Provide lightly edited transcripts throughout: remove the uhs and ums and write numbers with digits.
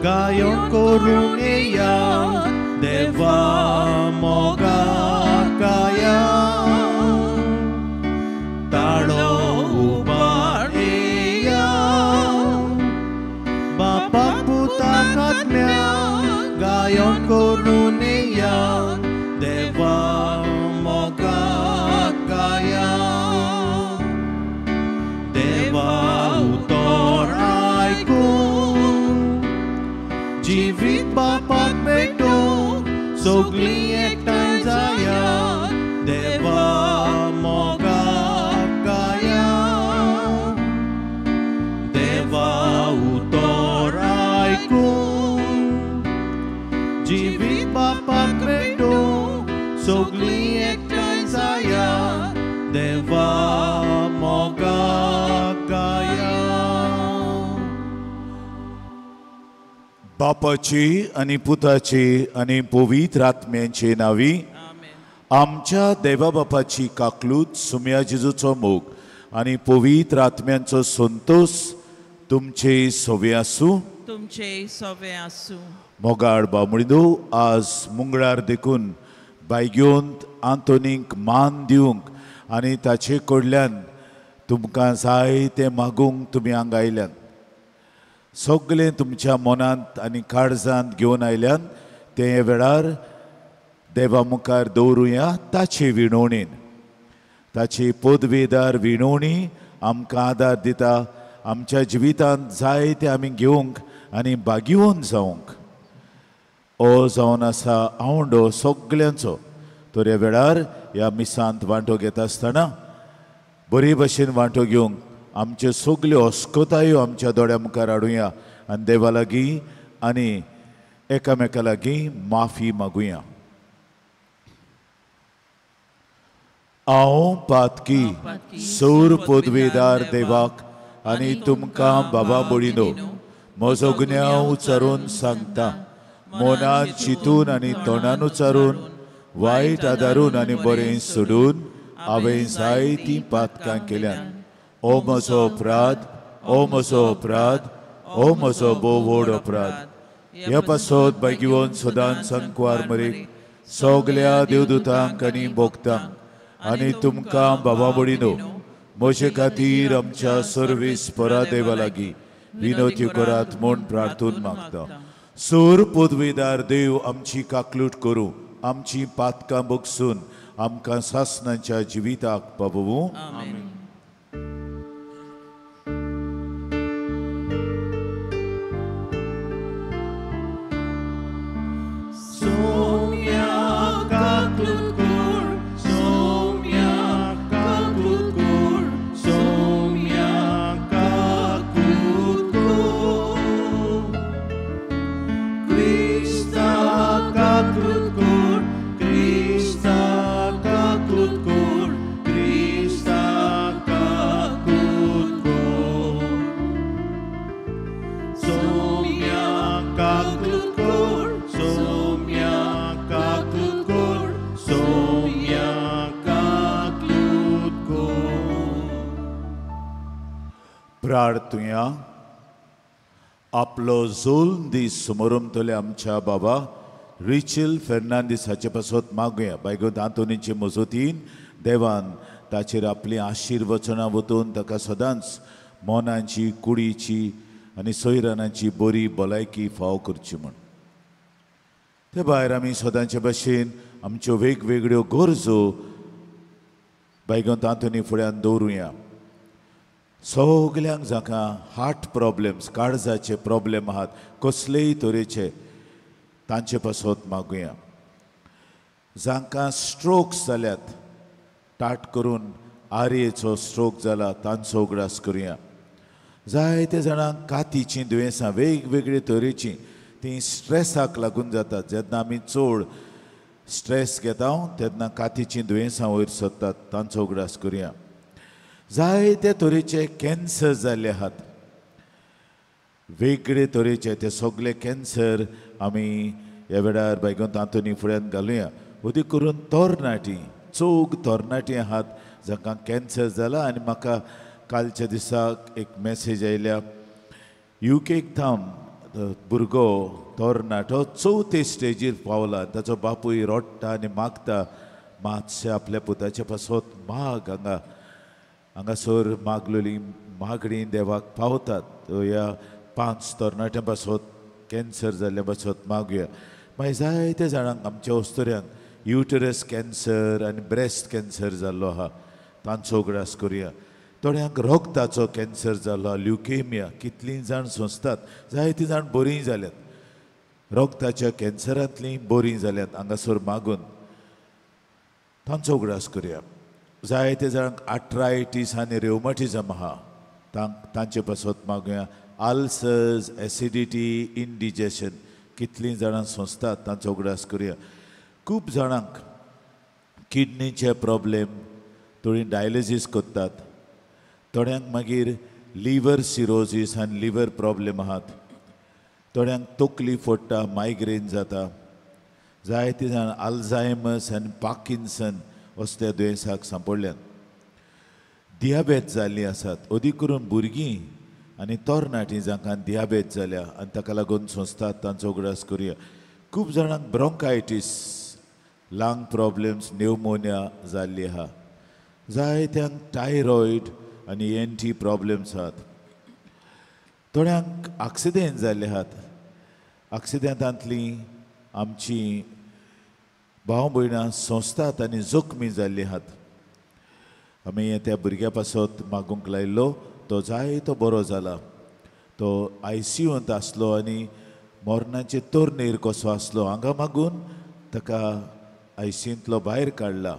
गायन करून येया देवा मोगाक गाया ताळो उबार येया बापा पुताक आत्म्याक गायन करून येया देवा मोगाक गाया देवा उतर आयकून जिवीत बापाक भेटून सगळीं एकठांय जाया देवा मोगाक गाया देवा उतर आयकून जिवीत बापाक भेटून सगळीं एकठांय जाया देवा मोगाक गाया. बापाची आनी पुताची आनी पवित्र आत्म्यांचे नांवी आमच्या देवा बापाची काकलूत सुम्या जेजूचो मोग आनी पवित्र आत्म्यांचो संतोष तुमचे सोवे आसूं. तुमचे सोवे आसूं. मोगाळ बामणिदो आज मुंगळार देखून बायगेवंत आंतोनीक मान दिवंक आनी ताचे कडल्यान तुमकां जाय तें मागूंक तुमी हांगा आयल्यात. सगळें तुमच्या मनांत आनी काळजांत घेवन आयल्यान ते वेळार देवा मुखार दवरुया. ताचे विणवणीन ताची पदवेदार विणवणी आमकां आदार दिता आमच्या जिवितांत जाय तें आमी घेवंक आनी भाग्यवंत जावंक. ओ जावन आसा आवंडो सगल्यांचो. तर ह्या वेळार ह्या मिसांत वांटो घेता आसतना बरे भशेन वांटो घेवंक आमच्यो सगल्यो अस्कतायो आमच्या दोळ्या मुखार हाडुया आनी देवा लागीं आनी एकामेका लागीं माफी मागुया. हांव पातकी सूर पदवेदार देवाक आनी तुमकां बाबा बळिनो म्हजो गुन्यांव उच्चारून सांगता. मनान चिंतून आनी तोंडान उच्चारून वायट आदारून आनी बरें सोडून हांवें जायतीं पातकां केल्यात. ओ म्हजो अपराध, ओ म्हजो अपराध, ओ म्हजो भोव व्हड अपराध. ह्या पासत भाग्यवंत सदांच संकवार मरेक सगल्या देवदूतांक आनी भोगतांक आनी तुमकां बाबा बडिनो म्हजे खातीर आमच्या सर्वीस परा देवा लागीं विनोती करात म्हूण प्रार्थून मागता. सूर पदवेदार देव आमची काकलूट करूं, आमची पातकां बगसून आमकां सासणाच्या जिविताक पावोवं. प्रार्थुया. आपलो जोल दीस समोरमतले आमच्या बाबा रिचल फेर्नांदीस हाचे पासत मागुया. बायगो आंतोनीचे मजतीन देवान ताचेर आपली आशिर्वचनां वतून ताका सदांच मनाची कुडीची आनी सोयरानाची बरी भलायकी फावो करची म्हूण. ते भायर आमी सदांचे भशेन आमच्यो वेगवेगळ्यो गरजो बायगो आंतोनी फुड्यान दवरुया. सगल्यांक जाका हार्ट प्रॉब्लेम्स काळजाचे प्रॉब्लेम आहात कसलेय तरेचे तांचे पासत मागुया. जांकां स्ट्रोक्स जाल्यात ताट करून आरयेचो स्ट्रोक जाला तांचो उगडास करुया. जायते जाणांक कातीचीं दुयेंसां वेगवेगळे तरेचीं तीं स्ट्रेसाक लागून जातात. जेन्ना आमी चड स्ट्रेस घेता तेन्ना कातीचीं दुयेंसां वयर सरतात तांचो उगडास करुया. जायते तरेचे कॅन्सर जाल्ले आहात वेगळे तरेचे ते सगळे कॅन्सर आमी ह्या वेळार बायगोन आंतोनी फुड्यान घालुया. अदीक करून तरणाटी चौग तरणाटी आहात जांकां कॅन्सर जाला. आनी म्हाका कालच्या दिसाक एक मॅसेज आयल्या युकेक थावन भुरगो तरणाटो चवथे स्टेजीर पावला, ताचो बापूय रडटा आनी मागता मातशें आपल्या पुताचे पासत माग. हांगा हांगासर मागलेली मागणी देवाक पावतात. ह्या 5 तरणाट्यां पासत कॅन्सर जाल्ल्या पासत मागया. मागीर जायते जाणांक आमच्या अस्तुऱ्यांक युटरस कॅन्सर आनी ब्रेस्ट कॅन्सर जाल्लो आहा, तांचो उगडास करुया. थोड्यांक रगताचो कॅन्सर जालो, ल्युकेमिया, कितलीं जाण सोंसतात, जायतीं जाण बरीं जाल्यात, रगताच्या कॅन्सरांतलीं बरीं जाल्यात. हांगासर मागून तांचो उगडास करुया. जायते जाणांक आर्थरायटीस आनी रेवमॅटिझम आहा, तांचे पासत मागुया. आल्सर्स, एसिडिटी, इंडिजेशन, कितलीं जाणां सोंसतात, तांचो उगडास करुया. खूब जाणांक किडनीचे प्रॉब्लेम, थोडीं डायलिसीस करतात, थोड्यांक मागीर लिवर सिरोजीस आनी लिवर प्रॉब्लेम आहात, थोड्यांक तकली फोडटा, मायग्रेन जाता, जायते जाण अल्झायमर्स आनी पार्किन्सन असल्या दुयेंसाक सांपडल्यात. दियाबेत जाल्लीं आसात, अदीक करून भुरगीं आनी तरणाटीं जांकां दियाबेत जाल्या आनी ताका लागून सोंसतात, तांचो उगडास करुया. खूब जाणांक ब्रोंकायटीस, लंग प्रॉब्लेम्स, न्युमोनिया जाल्ली आहा, जायत्यांक थायरॉयड आनी एन टी प्रॉब्लेम्स आहात, थोड्यांक आक्सिडेंट जाल्ले आहात. आक्सिडेंटांतलीं आमची भाव भयणां सोंसतात आनी जखमी जाल्लीं आहात. आमी त्या भुरग्या पासत मागूंक लायिल्लो, तो जायतो बरो जाला. तो आयसीयूंत आसलो आनी मरणाचे तरणेर कसो आसलो, हांगा मागून ताका आयसीयूंतलो भायर काडला,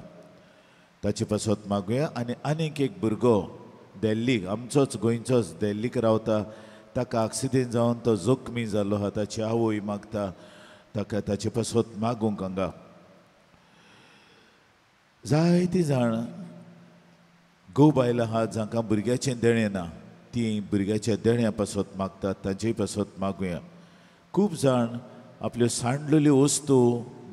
ताचे पासत मागुया. आनी आनीक एक भुरगो दिल्लीक, आमचोच गोंयचोच, दिल्लीक रावता, ताका आक्सिडेंट जावन तो जखमी जाल्लो आहा, ताची आवय मागता ताका ताचे पासत मागूंक. हांगा जायतीं जाण घोव बायलां आहात जांकां भुरग्याचें देणें ना, तीं भुरग्याच्या देण्या पासत मागतात, तांचेय पासत मागुया. खूब जाण आपल्यो सांडलेल्यो वस्तू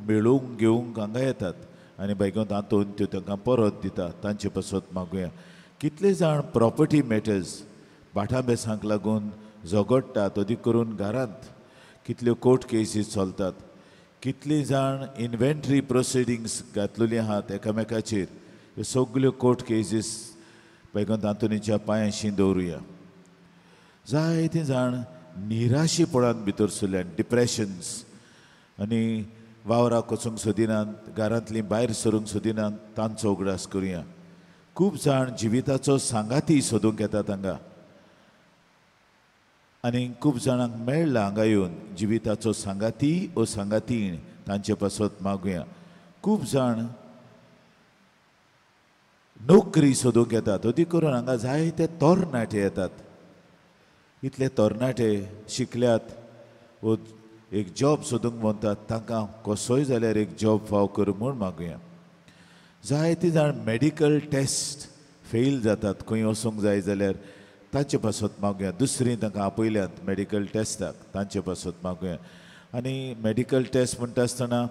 मेळोवंक घेवंक हांगा येतात आनी बायकोन तातूंत त्यो तांकां परत दिता, तांचे पासत मागुया. कितले जाण प्रॉपर्टी मॅटर्स, भाटां बेसांक लागून झगडटात, अदीक करून घरांत कितल्यो कोर्ट केसीस चलतात, कितलीं जाण इन्व्हेंटरी प्रोसिडींग्स घातलेलीं आहात एकामेकाचेर, ह्यो सगल्यो कोर्ट केसीस बायकोन आंतोनीच्या पांयांशी दवरुया. जायते जाण निराशेपणान भितर सरल्यान, डिप्रेशन्स, आनी वावराक वचूंक सोदिनात, घरांतलीं भायर सरूंक सोदिनात, तांचो उगडास करुया. खूब जाण जिविताचो सांगाती सोदूंक येतात हांगा आनी खूब जाणांक मेळ्ळा हांगा येवन जिविताचो सांगाती ओ सांगातीण, तांचे पासत मागुया. खूब जाण नोकरी सोदूंक येतात, अदीक करून हांगा जायते तरणाटे येतात. इतले तरणाटे शिकल्यात वो एक जॉब सोदूंक म्हणटात, तांकां कसोय जाल्यार एक जॉब फाव कर म्हूण मागुया. जायते जाण मेडिकल टेस्ट फेल जातात, खंय वचूंक जाय जाल्यार तांचे पासत मागुया. दुसरीं तांकां आपयल्यात मेडिकल टेस्टाक, तांचे पासत मागुया. आनी मेडिकल टेस्ट म्हणटा आसतना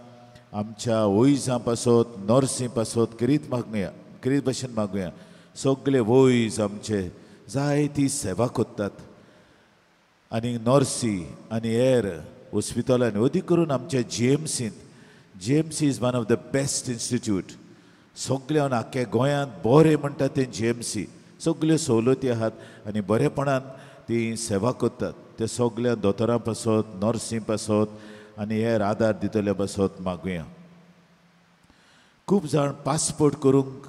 आमच्या वयजां पासत, नर्सीं पासत करीत मागुया, करीत भशेन मागुया. सगळे वयज आमचे जायती सेवा करतात आनी नर्सी आनी हेर हॉस्पिटलांनी, अदीक करून आमच्या जीएमसींत. GMC is one of the best institute. सगळ्यान आख्ख्या गोंयांत बरें म्हणटा तें जीएमसी, सगल्यो सवलती आहात आनी बरेपणान ती सेवा करतात. ते सगळ्या दोतोरां पासत, नर्सीं पासत आनी हेर आदार दितल्या पासत मागुया. खूब जाण पासपोर्ट करूंक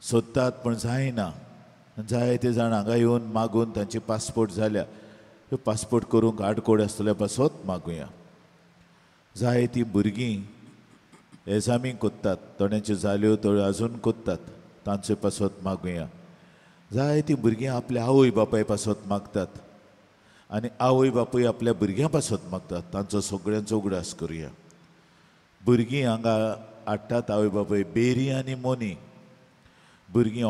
सोदतात पूण जायना, जायते जाण हांगा येवन मागून तांचे पासपोर्ट जाल्या, ह्यो पासपोर्ट करूंक आडकोड आसतल्या पासत मागुया. जायतीं भुरगीं एजामी कोत्तात, थोड्यांच्यो जाल्यो, थोड्यो अजून कोत्तात, तांचे पासत मागुया. जायतीं भुरगीं आपल्या आवय बापाय पासत मागतात आनी आवय बापूय आपल्या भुरग्यां पासत मागतात, तांचो सगळ्यांचो उगडास करुया. भुरगीं हांगा हाडटात आवय बापूय बेरी आनी मोनी. भुरगीं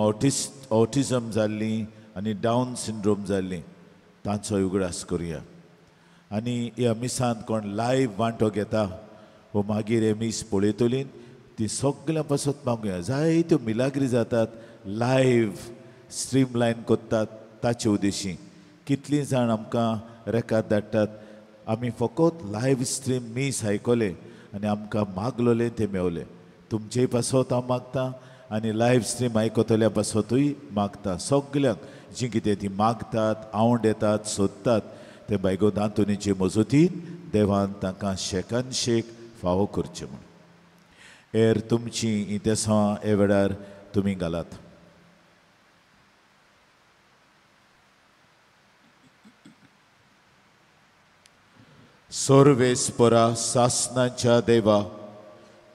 ऑटिझम जाल्लीं आनी डावन सिंड्रोम जाल्लीं, तांचो उगडास करुया. आनी ह्या मिसांत कोण लायव्ह वांटो घेता वो मागीर हे मीस पळयतलीं, ती सगळ्यां पासत मागुया. जायत्यो मिलाग्री जातात, लायव्ह स्ट्रीम लायन करतात, ताचे उद्देशी कितलीं जाण आमकां रेकाद धाडटात. आमी फकत लायव्ह स्ट्रीम मीस आयकलें आनी आमकां मागलोलें तें मेवलें. तुमचे पासत हांव मागता आनी लायव्ह स्ट्रीम आयकतल्या पासतूय मागता. सगल्यांक जीं कितें तीं मागतात, आवड येतात, सोदतात तें बायगोंत आंतोनीचे मजतीन देवान तांकां शेकान शेक फावो करचें म्हूण. एर तुमची इंतेसां हे वेळार तुमी घालात. सर्वेस्परा सासनाच्या देवा,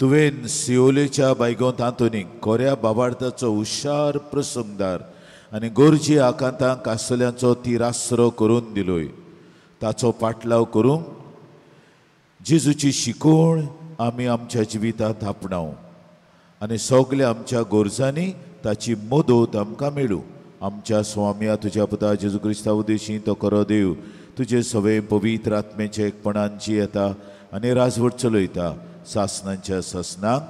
तुवें सियोलेच्या बायगोंत आंतोनीक कोऱ्या बाबार्थाचो हुशार प्रसंगदार आनी गरजे आकांतांक आसल्यांचो तिरासरो करून दिलोय. ताचो पाटलाव करूंक जेजूची शिकवण आमी आमच्या जिवितांत आपणाव आनी सगल्या आमच्या गरजांनी ताची मदत आमकां मेळूं. आमच्या स्वाम्या तुज्या पुता जेजू क्रिस्ता उद्देशी तो खरो देव तुजे सवे पवित्र आत्म्याचे एकपणान जियेता आनी राजवट चलयता सासनांच्या सासनाक.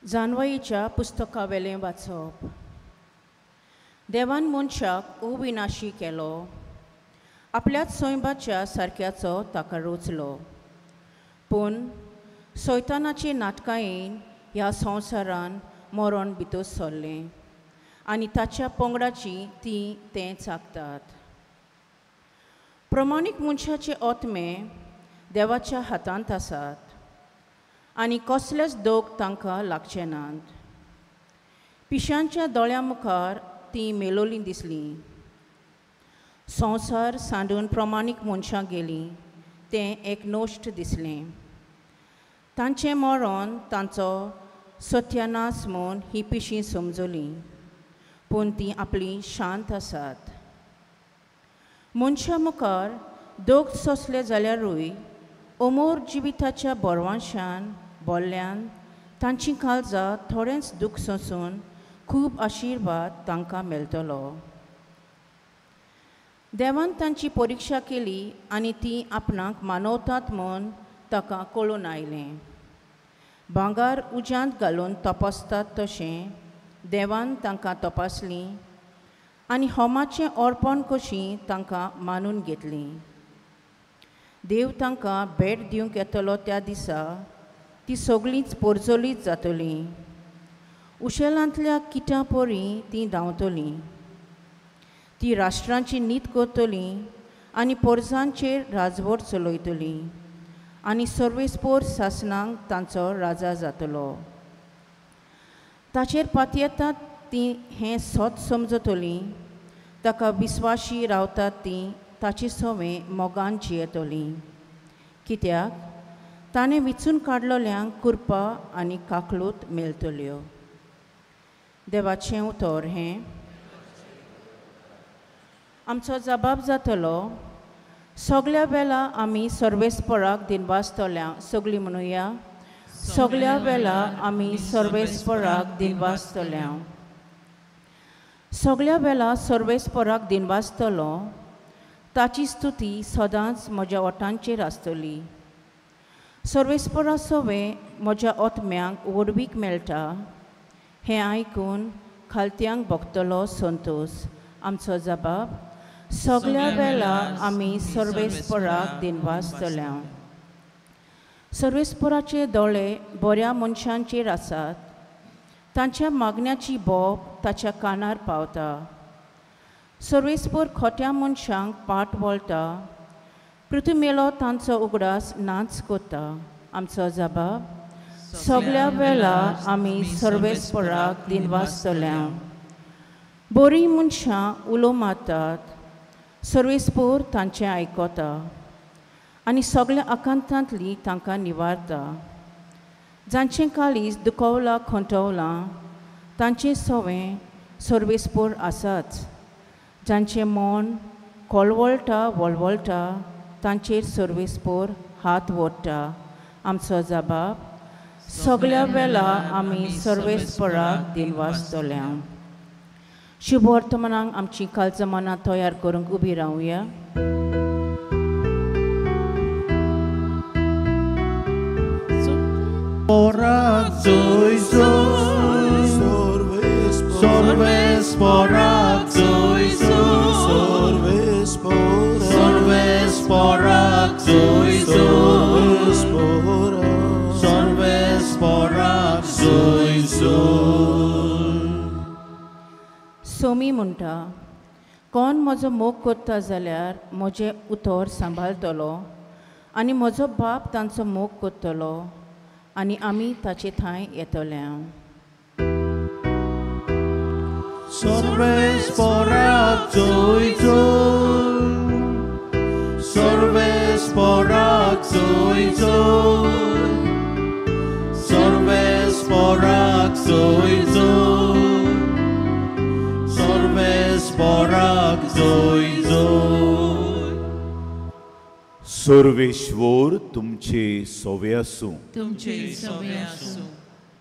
जानवाईच्या पुस्तकावेलें वाचप. देवान मनशाक अविनाशी केलो, आपल्याच सैमाच्या सारक्याचो ताका रोचलो. पूण सैतानाची नाटकायेन ह्या संवसारान मरण भितर सरलें आनी ताच्या पंगडाची ती तें चाकतात. प्रमाणीक मनशाचे आत्मे देवाच्या हातांत आसात आनी कसलेच दोग तांकां लागचे नात. पिशांच्या दोळ्यां मुखार तीं मेलोलीं दिसलीं. संवसार सांडून प्रमाणीक मनशां गेलीं तें एक नश्ट दिसलें. तांचें मरण तांचो सत्यानाश म्हूण ही पिशीं समजलीं, पूण तीं आपलीं शांत आसात. मनशां मुखार दोग सोंसले जाल्यारूय अमोर जिविताच्या बरवांशान बोल्ल्यान तांची काळजां थोडेंच दूख सोंसून खूब आशिर्वाद तांकां मेळटलो. देवान तांची परिक्षा केली आनी ती आपणाक मानवतात म्हूण ताका कळून आयलें. भांगर उज्यांत घालून तपासतात तशें देवान तांकां तपासलीं आनी होमाचें अर्पण कशीं तांकां मानून घेतलीं. देव तांकां भेट दिवंक येतलो त्या दिसा ती सगळींच पोरजोलीच जातलीं. उशेलांतल्या किटां परी तीं धांवतलीं. ती राष्ट्रांची नीत करतलीं आनी पोरजांचेर राजवट चलयतलीं आनी सर्वेस्पोर सासनांक तांचो राजा जातलो. ताचेर पातयेतात तीं हें सत समजतलीं, ताका विस्वाशी रावतात तीं ताची सवें मोगान जियेतलीं. कित्याक ताणें विचून काडलोल्यांक कृपा आनी काकलूत मेळटल्यो. देवाचें उतर हें. आमचो जबाब जातलो. सगल्या वेळा आमी सर्वेस्पराक दिनवासतल्या. सगळीं म्हणुया, सगल्या वेळा आमी सर्वेस्पराक दिनवासतल्या. सगल्या वेळा सर्वेस्पराक दिनवासतलो. ताची स्तुती सदांच म्हज्या ओठांचेर आसतली. सर्वेस्परा सवें म्हज्या आत्म्यांक व्हडवीक मेळटा हें आयकून खालत्यांक भोगतलो संतोश. आमचो जबाब, सगल्या वेळा आमी सर्वेस्पराक दिनवासतल्या. सर्वेस्पराचे दोळे बऱ्या मनशांचेर आसात, तांच्या मागण्याची बोब ताच्या कानार पावता. सर्वेस्पर खोट्या मनशांक पाट वळटा, पृथ्वीमेलो तांचो उगडास नाच करता. आमचो जबाब, सगल्या वेळा आमी सर्वेस्पराक दिनवासतल्या. बरीं मनशां उलो मारतात, सर्वेस्पोर तांचें आयकता आनी सगल्या आकांतांतली तांकां निवारता. जांचें काळीज दुखवलां खोंटवलां तांचें सवें सर्वेस्पोर आसाच. जांचें मन कोलवळटा वळवळटा तांचेर सर्वेस्पोर हात ओडटा. आमचो जबाब, सगल्या वेळा आमी सर्वेस्पराक दिनवासतल्या. शुभ वर्तमानाक आमची काळजां मनां तयार करूंक उबी रावया. सोमी म्हणटा, कोण म्हजो मोग करता जाल्यार म्हजें उतर सांबाळटलो आनी म्हजो बाप तांचो मोग करतलो आनी आमी ताचे थंय येतले. सर्वेश्वर तुमचे सोवे आसूं. तुमचे सोवे आसूं.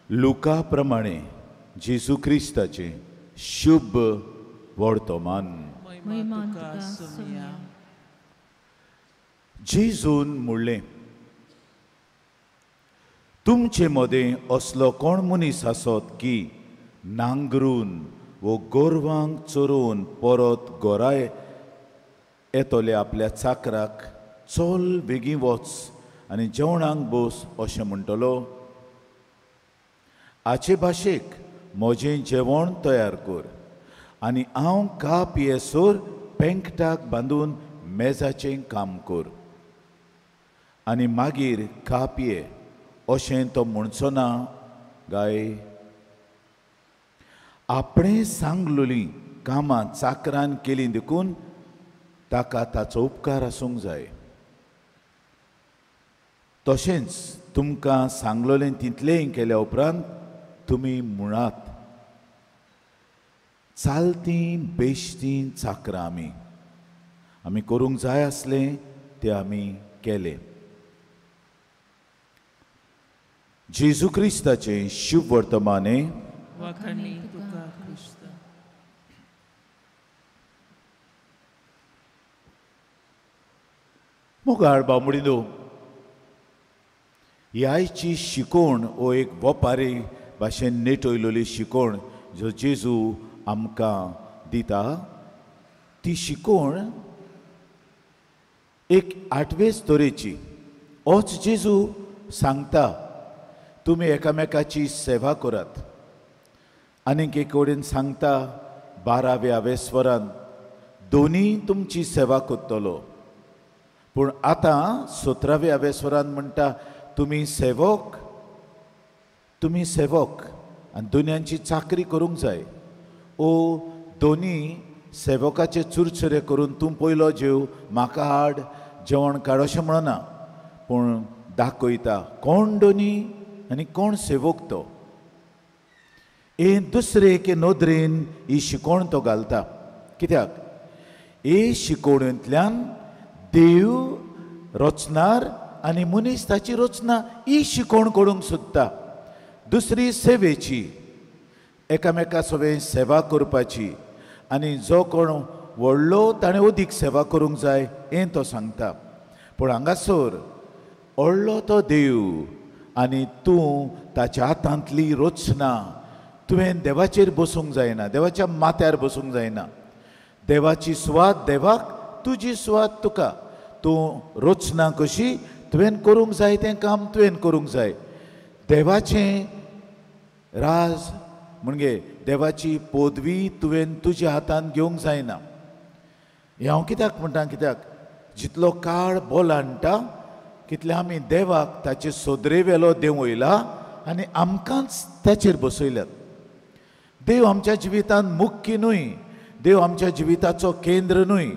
लुका प्रमाणे जेजू क्रिस्ताचें शुभ वर्तमान. जेजून म्हणलें, तुमचे मदें असलो कोण मनीस आसत की नांगरून वो गोरवांक चरोवन परत घरा येतले आपल्या चाकराक चल बेगीन वच आनी जेवणाक बस अशें म्हणटलो? आचे भाशेक म्हजें जेवण तयार कर आनी हांव का पियेसर पेंकटाक बांदून मेजाचें काम कर आनी मागीर का पिये अशें तो म्हणचो ना गाय? आपणें सांगलोलीं कामां चाकरान केलीं देखून ताका ताचो उपकार आसूंक जाय. तशेंच तुमकां सांगलोलें तितलेंय केल्या उपरांत तुमी म्हणात, चालतीं बेश्टीं चाकरां आमी आमी करूंक जाय आसलें तें आमी केलें. जेजू क्रिस्ताचें शुभ वर्तमाने. मोगाळ बांबुडिनो, ही आयची शिकोवण हो एक वपारी भाशेन नेटयलोली शिकोवण जो जेजू आमकां दिता, ती शिकोवण एक आठवेच तरेची. होच जेजू सांगता, तुमी एकामेकाची सेवा करात. आनीक एक कडेन सांगता 12व्या वेस्वरान, दोनी तुमची सेवा करतलो. पूण आतां 17व्या वेस्वरान म्हणटा, तुमी सेवक, तुमी सेवक आनी दोनयांची चाकरी करूंक जाय. ओ दोनी सेवकाचे चुरचुरे करून तूं पयलो जेव, म्हाका हाड जेवण काड अशें म्हणना, पूण दाखयता कोण दोनी आनी कोण सेवक तो. हे दुसरे एके नदरेन ही शिकोवण तो घालता. कित्याक हे शिकोवणेंतल्यान देव रचणार आनी मनीस ताची रचना ही शिकोवण करूंक सोदता. दुसरी सेवेची, एकामेका सवें सेवा करपाची आनी जो कोण व्हडलो ताणें अदीक सेवा करूंक जाय हें तो सांगता. पूण हांगासर व्हडलो तो देव आनी तूं ताच्या हातांतली रचना, तुवें देवाचेर बसूंक जायना, देवाच्या माथ्यार बसूंक जायना. देवाची सुवात देवाक, तुजी सुवात तुका. तूं रचना कशी तुवें करूंक जाय तें काम तुवें करूंक जाय. देवाचें राज म्हणजे देवाची पदवी तुवें तुज्या हातान घेवंक जायना. हें हांव कित्याक म्हणटा, कित्याक जितलो काळ बोलांटा कितले आमी देवाक ताचे सोदरे वेलो देंवयला आनी आमकांच ताचेर बसयल्यात. देव आमच्या जिवितांत मुख्य न्हय, देव आमच्या जिविताचो केंद्र न्हय.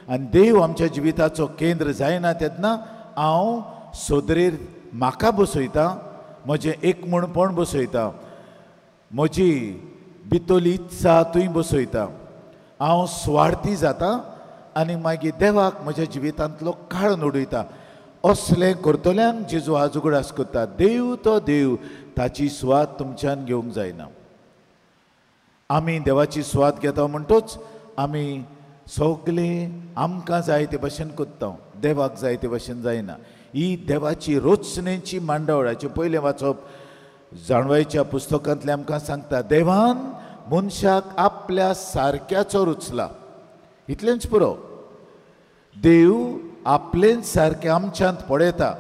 आनी देव आमच्या जिविताचो केंद्र जायना तेन्ना हांव सोदरेर म्हाका बसयता, म्हजें एकमणपण बसयता, म्हजी भितरली इत्सा थंय बसयता, हांव स्वार्थी जाता आनी मागीर देवाक म्हज्या जिवितांतलो काडून उडयता. असलें करतल्यांक जेजू आज उगडास करता, देव तो देव, ताची सुवात तुमच्यान घेवंक जायना. आमी देवाची सुवात घेता म्हणटोच आमी सगळे आमकां जाय ते भशेन करता, देवाक जाय ते भशेन जायना. ही देवाची रचनेची मांडावळ. हाचें पयलें वाचप जाणवायच्या पुस्तकांतलें आमकां सांगता, देवान मनशाक आपल्या सारक्याचो रुचला. इतलेंच पुरो. देव आपलेच सारकें आमच्यांत पळयता,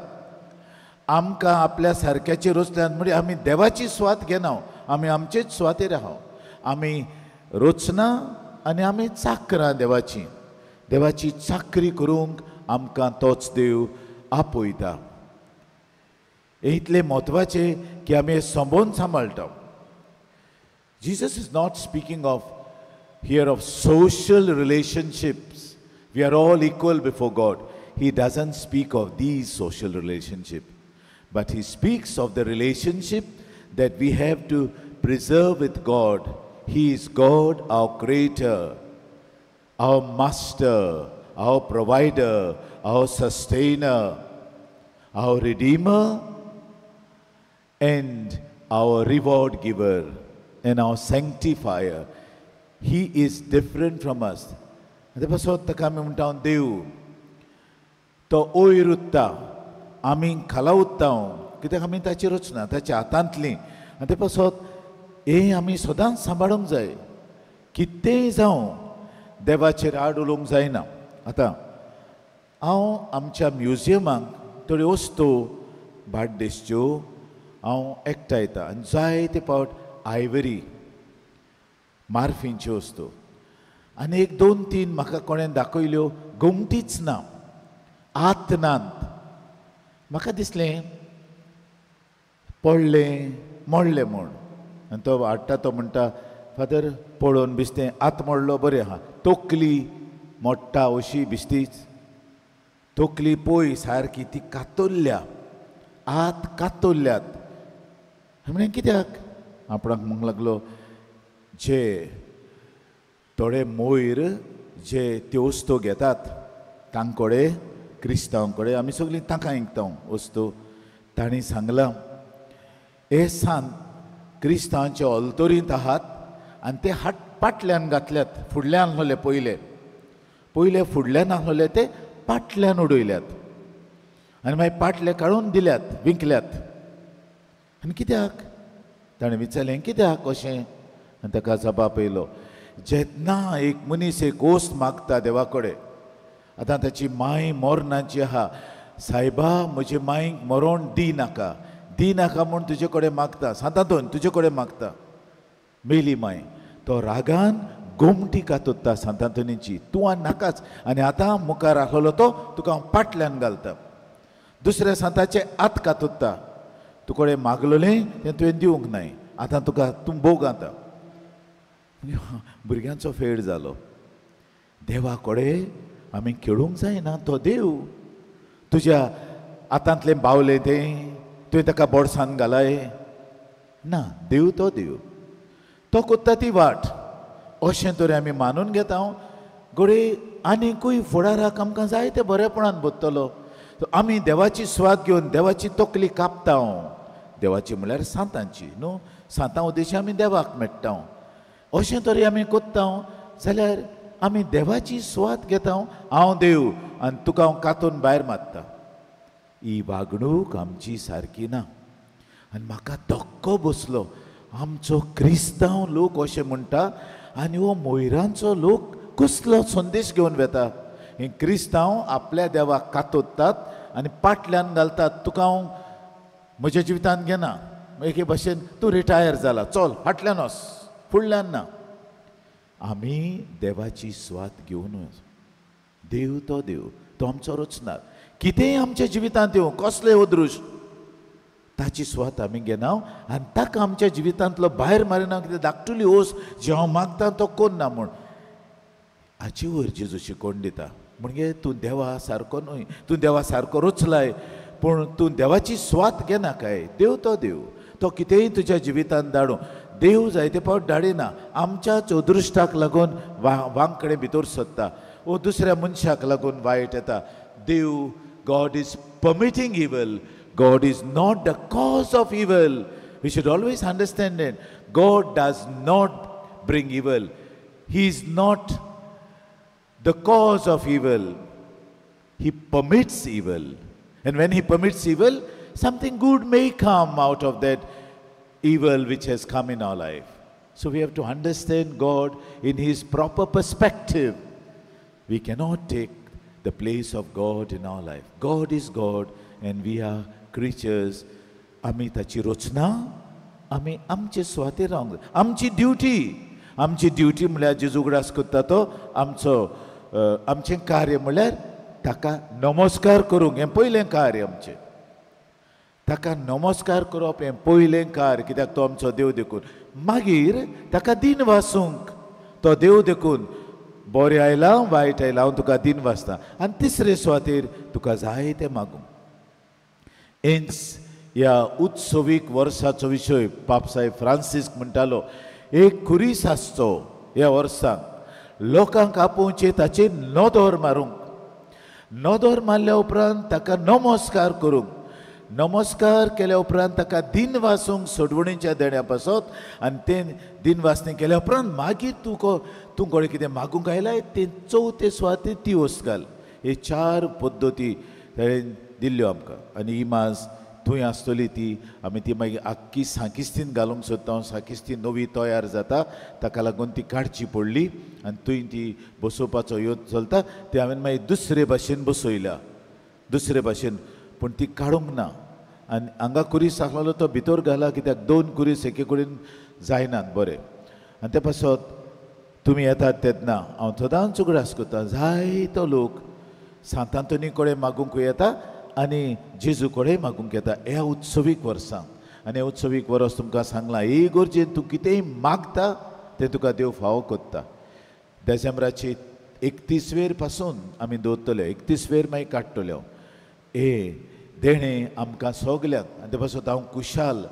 आमकां आपल्या सारक्याची रचल्यात म्हणजे आमी देवाची सुवात घेना, आमी आमचेच सुवातेर आहा. आमी रचना आनी आमी चाकरां देवाची. देवाची चाकरी करूंक आमकां तोच देव आपयता. हें इतलें म्हत्वाचें की आमी हें संबोवन सांबाळटा. Jesus is not speaking of here of social relationships. We are all equal before God. He doesn't speak of these social relationship, but he speaks of the relationship that we have to preserve with God. He is God, our creator, our master, our provider, our sustainer, our redeemer, and our reward giver, and our sanctifier. He is different from us. ते पासत ताका आमी म्हणटा देव तो वयर उत्ता, आमी खाला उत्ता, कित्याक आमी ताची रचना ताच्या हातांतली. आनी ते पासत हें आमी सदांच सांबाळूंक जाय. कितेंय जावं देवाचेर आड उलोवंक जायना. आतां हांव आमच्या म्युजियमाक थोड्यो वस्तू बाड्देसच्यो हांव एकठांयता आनी जायते फावट आयवरी मार्फींच्यो वस्तू आनी एक दोन तीन म्हाका कोणें दाखयल्यो, गोमटीच ना, आत नात. म्हाका दिसलें पडलें मोडलें म्हूण. आनी तो हाडटा तो म्हणटा, फादर पळोवन बिस्तें आत मोडलो बरें आहा, तकली मोडटा अशी बिस्तीच, तकली पळय सारकी ती कातरल्या, आत कातरल्यात. म्हणलें कित्याक? आपणाक म्हणूंक लागलो, जे थोडे मोयर जे त्यो वस्तू घेतात तांकडे, क्रिस्तांव कडेन आमी सगळीं तांकां विकता वस्तू, तांणी सांगलां हे सांत क्रिस्तांवाचे ऑल्तोरींत आहात आनी ते हाट पाटल्यान घातल्यात, फुडल्यान आहले पयले पयले फुडल्यान आहले ते पाटल्यान उडयल्यात आनी मागीर पाटले काडून दिल्यात, विकल्यात. आनी कित्याक? ताणें विचारलें कित्याक अशें? आनी ताका जबाब येयलो, जेन्ना एक मनीस एक वस्त मागता देवा कडेन, आतां ताची माय मरणाची आहा, सायबा म्हजे मायक मरोण दी नाका, दी नाका म्हूण तुजे कडेन मागता, सांतांतून तुजे कडेन मागता, मेली माय, तो रागान गोमटी कातोत्ता सांतांतोनीची, तूं आनी नाकाच, आनी आतां मुखार आहलो तो तुका हांव पाटल्यान घालता. दुसऱ्या सांताचे आत कातोत्ता, तुकडे मागलोलें तें तुवें दिवंक नाय, आतां तुका तूं भोग. आतां भुरग्यांचो फेड जालो. देवा कडेन आमी खेळूंक जायना. तो देव तुज्या हातांतलें बावलें तें तुवें ताका बोडसान घालाय ना. देव तो देव, तो कोत्ता ती वाट. अशें तरी आमी मानून घेता. घडये आनीकूय फुडाराक आमकां जायते बरेपणान बदतलो. आमी देवाची सुवात घेवन देवाची तकली कापता. देवाची म्हणल्यार सांतांची न्हू, सांतां उद्देशी आमी देवाक मेळटा. अशें तरी आमी कोत्ता जाल्यार आमी देवाची सुवात घेता. हांव देव आनी तुका हांव कातून भायर मारता. ही वागणूक आमची सारकी ना. आनी म्हाका धक्को बसलो, आमचो क्रिस्तांव लोक अशें म्हणटा आनी हो मोयरांचो लोक कसलो संदेश घेवन वेता. हे क्रिस्तांव आपल्या देवाक कातोत्तात आनी पाटल्यान घालतात, तुका हांव म्हज्या जिवितांत घेना, एके भशेन तूं रिटायर जाला, चल फाटल्यान वच, फुडल्यान ना. आमी देवाची सुवात घेवन, देव तो देव, तो आमचो रचणार, कितेंय आमच्या जिवितांत येवं, कसलें अदृश्ट, ताची सुवात आमी घेना आनी ताका आमच्या जिवितांतलो भायर मारिना. कितें धाकटुली ओस जी हांव मागता तो कोण ना म्हूण हाची वयर जेजू शिकोवन दिता. म्हणजे तूं देवा सारको न्हय, तूं देवा सारको रचलाय, पूण तूं देवाची सुवात घेना काय. देव तो देव, तो कितेंय तुज्या जिवितांत धाडूं. देव जायते फावट धाडिना, आमच्या अदृश्टाक लागून वांकडे भितर सोदता वो दुसऱ्या मनशाक लागून वायट येता. देव, God is permitting evil, God is not the cause of evil. We should always understand it. God does not bring evil. He is not the cause of evil. He permits evil. And when He permits evil, something good may come out of that evil which has come in our life. So we have to understand God in His proper perspective. We cannot take the place of God in our life. God is God and we are creatures. आमी ताची रचना, आमी आमचे सुवातेर रावंक जाय. आमची duty, आमची ड्युटी म्हळ्यार जेजू उगडास करता तो आमचो आमचें कार्य म्हळ्यार ताका नमस्कार करूंक. हें पयलें कार्य आमचें, ताका नमस्कार करप हें पयलें कार्य, कित्याक तो आमचो देव देखून. मागीर ताका दिन वासूंक, तो देव देखून बरें आयलां वायट आयलां हांव तुका दिन वाचता. आनी तिसरे सुवातेर तुका जाय तें मागूंक. हेंच ह्या उत्सवीक वर्साचो विशय. पापसाहेब फ्रांसिस्क म्हणटालो, एक खुरीस आसचो ह्या वर्साक, लोकांक आपोवचें ताचेर नदर मारूंक, नदर मारल्या उपरांत ताका नमस्कार करूंक, नमस्कार केल्या उपरांत ताका दिन वासूंक सोडवणीच्या देण्या पासत, आनी तें दिन वाचणी केल्या उपरांत मागीर तूं कोणें कितें मागूंक आयलाय तें चवथे सुवातेर ती वस्त घाल. हे चार पद्दती ताणें दिल्ल्यो आमकां. आनी ही मास थंय आसतली ती आमी ती मागीर आख्खी साकिस्तीन घालूंक सोदता. साकिस्ती नवी तयार जाता, ताका लागून ती काडची पडली आनी थंय ती बसोवपाचो यत्न चलता. ती हांवें मागीर दुसरे भाशेन बसयल्या, दुसरे भाशेन, पूण ती काडूंक ना. आनी हांगा कुरीस आसलेलो तो भितर घाला, कित्याक दोन कुरीस एके कडेन जायनात बरें. आनी ते पासत तुमी येतात तेन्ना हांव सदांच उगडास करता, जायतो लोक सांत आंतोनी कडेन मागूंक येता आनी जेजू कडेन मागूंक येता ह्या उत्सवीक वर्सांक. आनी उत्सवीक वर्स तुमकां सांगलां, हे गरजेन तूं कितेंय मागता तें तुका देव फावो करता. देसेंब्राची 31 वेर पासून आमी दवरतले, 31 वेर मागीर काडटले हे देणें आमकां सगल्यांक. आनी ते पासत हांव खुशाल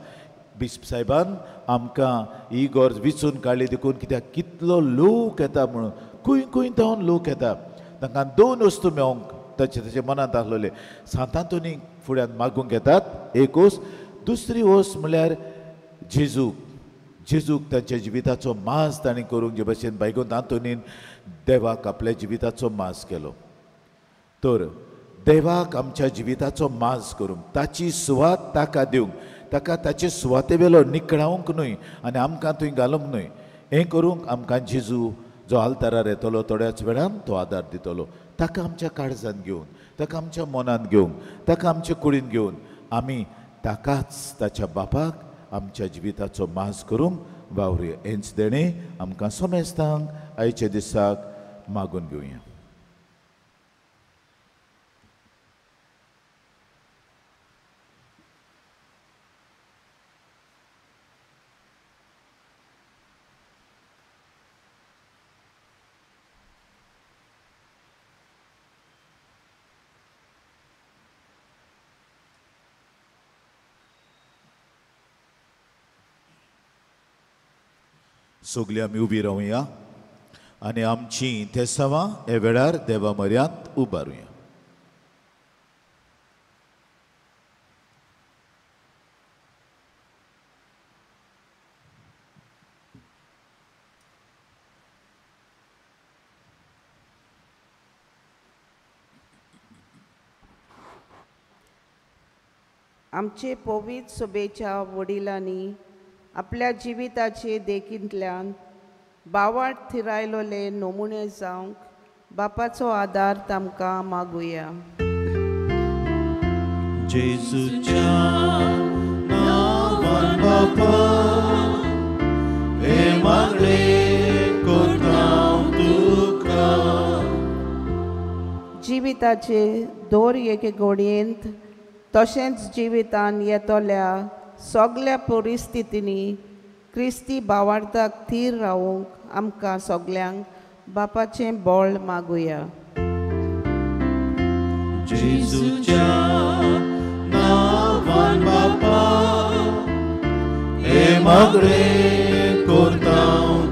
बिस्प साहेबान आमकां ही गरज विचून काडली देखून, कित्याक कितलो लोक येता म्हणून, खंय खंय जावन लोक येता. तांकां दोन वस्तू मेळोंक ताचे ताचे मनांत आसलेले, सांत आंतोनीक फुड्यान मागूंक येतात एक वस्त, दुसरी वस्त म्हळ्यार जेजूक, जेजूक तांच्या जिविताचो मास तांणी करूंक, जे भशेन बायगोन आंतोनीन देवाक आपल्या जिविताचो मास केलो. तर देवाक आमच्या जिविताचो मास करूंक, ताची सुवात ताका दिवंक, ताका ताचे सुवाते वेलो निकळावंक न्हय आनी आमकां थंय घालूंक न्हय, हें करूंक आमकां जेजू जो आल्तारार येतलो थोड्याच वेळान तो आदार दितलो. ताका आमच्या काळजान घेवन, ताका आमच्या मनांत घेवन, ताका आमच्या कुडीन घेवन आमी ताकाच ताच्या बापाक आमच्या जिविताचो मास करूंक वावरुया. हेंच देणें आमकां समेस्तांक आयच्या दिसाक मागून घेवया. सगळीं आमी उबी रावया आनी आमची तेसांवां हे वेळार देवा म्हऱ्यांत उबारुया. आमचे पवित्र सभेच्या वडिलांनी आपल्या जिविताचे देखींतल्यान बावाट थिरायलोले नमुने जावंक बापाचो आदार तांकां मागुया. जेजूच्या नांवान बापा हे मागणें करता तुका. जिविताचे दर एके घडयेंत तशेंच जिवितान येतल्या सगल्या परिस्थितींनी क्रिस्ती बावार्थाक थीर रावूंक आमकां सगल्यांक बापाचें बळ मागुया. जेजूच्या नांवान बापा हे मागणें करता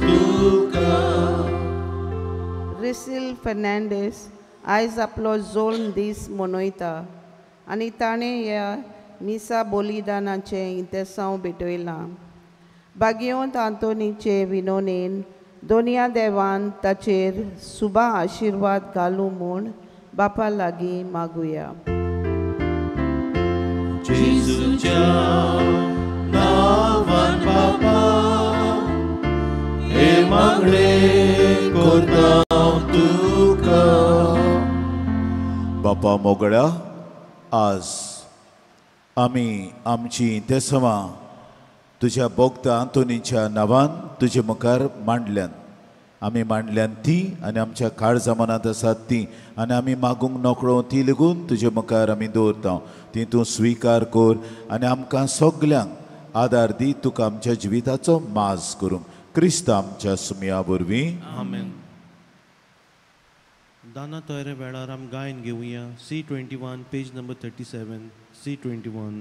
तुका. रिसील फेर्नांडीस आयज आपलो जोल्म दीस मनयता आनी ताणें ह्या मिसा बलिदानाचें इंतेसांव भेटयलां. बागेवंत आंतोनीचे विनोनेन दोनया देवान ताचेर सुबा आशिर्वाद घालूं म्हूण बापा लागीं मागुया. जेजूच्या नांवान बापा हे मागणें करता तुका. बापा मोगळ्या, आज आमी आमची तेसवां तुज्या भोगता आंतोनीच्या नांवान तुजे मुखार मांडल्यान, आमी मांडल्यान ती आनी आमच्या काळजा मनांत आसात ती आनी आमी मागूंक नकळो ती लेगून तुजे मुखार आमी दवरता. ती तूं स्विकार कर आनी आमकां सगल्यांक आदार दी तुका आमच्या जिविताचो माज करूंक. क्रिस्त आमच्या सुमया वरवीं आमेन. दाना तयारे वेळार आम गायन घेवया. C21 page number 37. C21.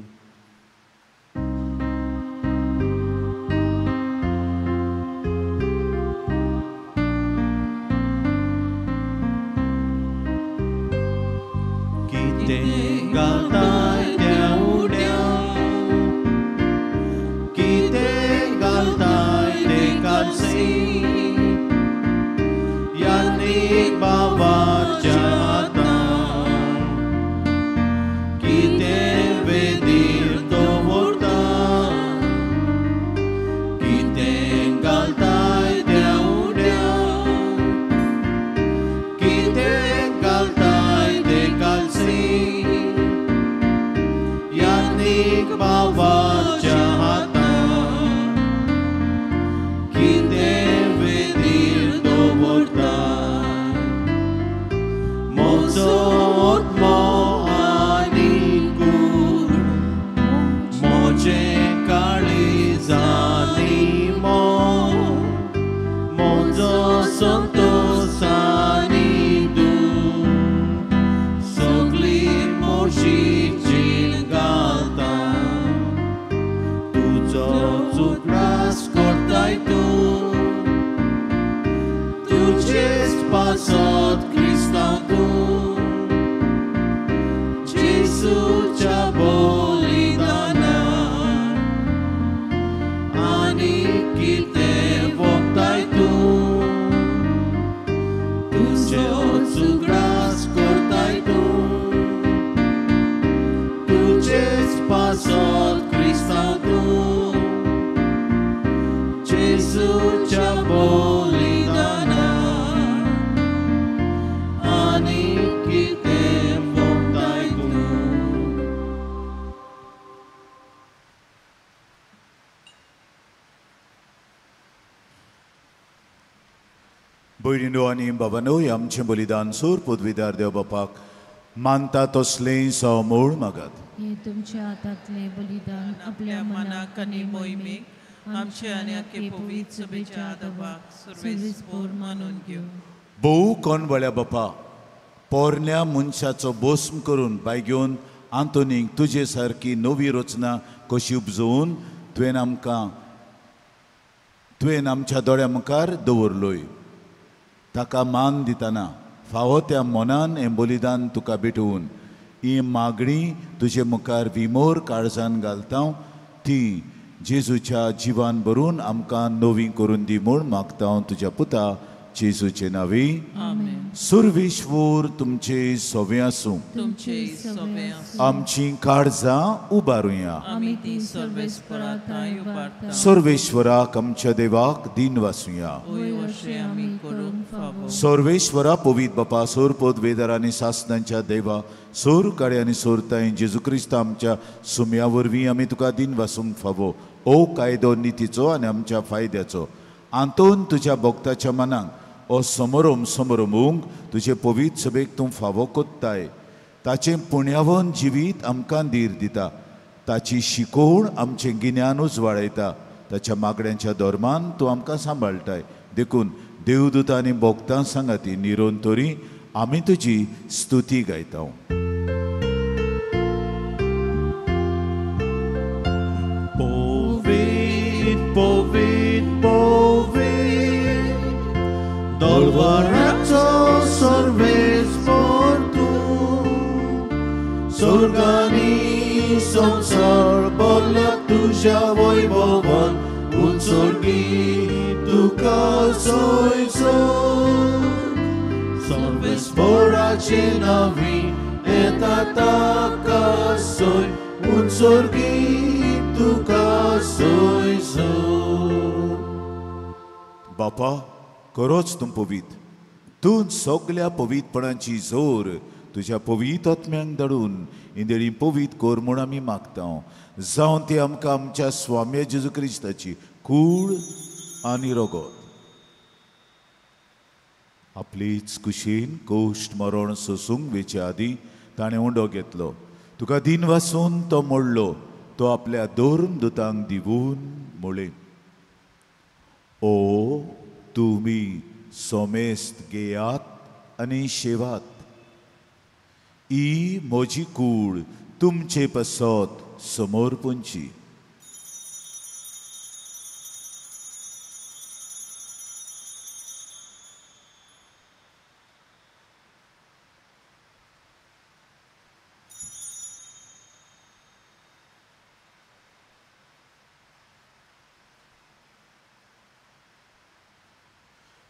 कितें घालताय त्या उड्या, कितें घालताय ते कालसी, यानी बाबाच्या हातान कितें वेदीर दवरता, कितें घालताय त्या उड्या, कितें घालताय ते कालसी, यानी बाबाच्या हातान कितें वेदीर दवरता. म्हजो आत्मो आनी कूड म्हजें काळीज आनी मन, म्हजो संतोस आनी दूख सगळी म्हजी जीण घालता. तुजो उगडास करताय तूं, तुजेच पासत क्रिस्तांव तूं, जेजूच्या बलिदानान आनी कितें वखदाय तूं, तुजो उगडास करताय तूं, तुजेच पासत क्रिस्तांव तूं, जेजूच्या बलिदानान आनी कितें वखदाय तूं. भयणीनो आनी बाबानो, आमचें बलिदान सूर पदवीदार देव बापाक मानता तसलें सवमूळ मागात. हे तुमच्या हातांतलें बलिदान आपल्या मनाक आनी मोहिमेक आमचे आनी आखे पवित्र सभेच्या आदोबाक सर्वेस्पोर मानून घेवं. भोव कोणवळ्या बापा, पोरण्या मनशाचो भस्म करून बायगेवन आंतोनीक तुजे सारकी नवी रचना कशी उपजोवन तुवें आमकां तुवें आमच्या दोळ्या मुखार दवरलोय. ताका मान दितना फावो त्या मनान हें बलिदान तुका भेटोवन ही मागणी तुजे मुखार विमोर काळजान घालता ती जेजूच्या जिवान भरून आमकां नवी करून दी म्हूण मागता तुज्या पुता जेजूचे नांवी. सुरविश्वूर तुमचे सोवे आसूं. आमची काळजां उबारुया. सर्वेश्वराक आमच्या देवाक दीन वासुया. सर्वेश्वरा पवित बापा सोर पदवेदार आनी सासनांच्या देवा सोर काळे आनी सोरताय जेजू क्रिस्त आमच्या सुम्या वरवीं आमी तुका दीन वासूंक फावो. ओ कायदो नितीचो आनी आमच्या फायद्याचो आंतोन तुज्या भक्ताच्या मनाक ओ समरोम समरोमूंक तुजे पवित्र सभेक तूं फावो कोत्ताय. ताचें पुण्यावन जिवीत आमकां धीर दिता. ताची शिकोवण आमचें गिन्यान उजवाडयता. ताच्या मागण्यांच्या धर्मान तूं आमकां सांबाळटाय. देखून देवदूत आनी भक्तां सांगाती निरोन तरी आमी तुजी स्तुती गायता. पवित पवित दलवाराचो सर्वेस्पर तूं, स्वर्गानी संवसार भरला तुज्या वैभवान, उत्सर्गी तूं तुका सोय सोर सर्वेस्पोराचे नावी येता ताका सोय उत्सर्गी तुका सोय सोर. बापा खरोच तूं पवीत, तूं सगल्या पवीतपणाची जोर तुज्या पवीत आत्म्यांक धाडून इंदेळी पवीत कर म्हूण आमी मागता, जावन ती आमकां आमच्या स्वाम्या जेजू क्रिस्ताची कूड आनी रगत आपलीच कुशीन कोश्ट मरण सोसूंक वेचे आदीं ताणें उंडो घेतलो, तुका दिन वासून तो मोडलो, तो आपल्या दोन दुतांक दिवून म्हळें, ओ तुमी सोमेस्त घेयात आनी शेवात, ही म्हजी कूड तुमचे पासत समर्पणची.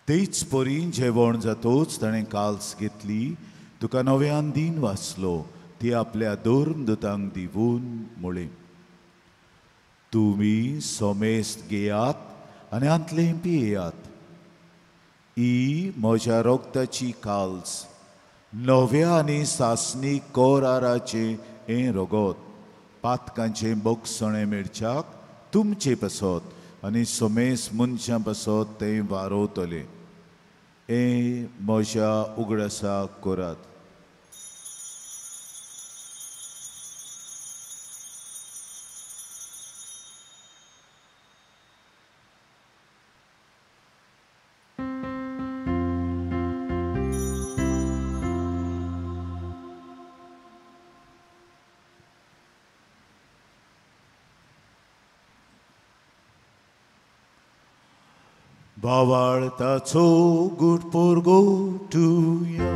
तेच परी जेवण जातोच ताणें काल्स घेतली, तुका नव्यान दिन वाचलो, ती आपल्या दोन दुतांक दिवून म्हळें, तुमी सोमेस्त घेयात आनी आंतलें पियेयात, ही म्हज्या रोगताची काल्स, नव्या आनी सासणी कोराराचें हें रगत, पातकांचें बोगसणें मेळच्याक तुमचे पासत आनी सोमेस मनशां पासत तें वारोवतलें, हें म्हज्या उगडासाक करात. भावार्थाचो गुट पोरगोटुया.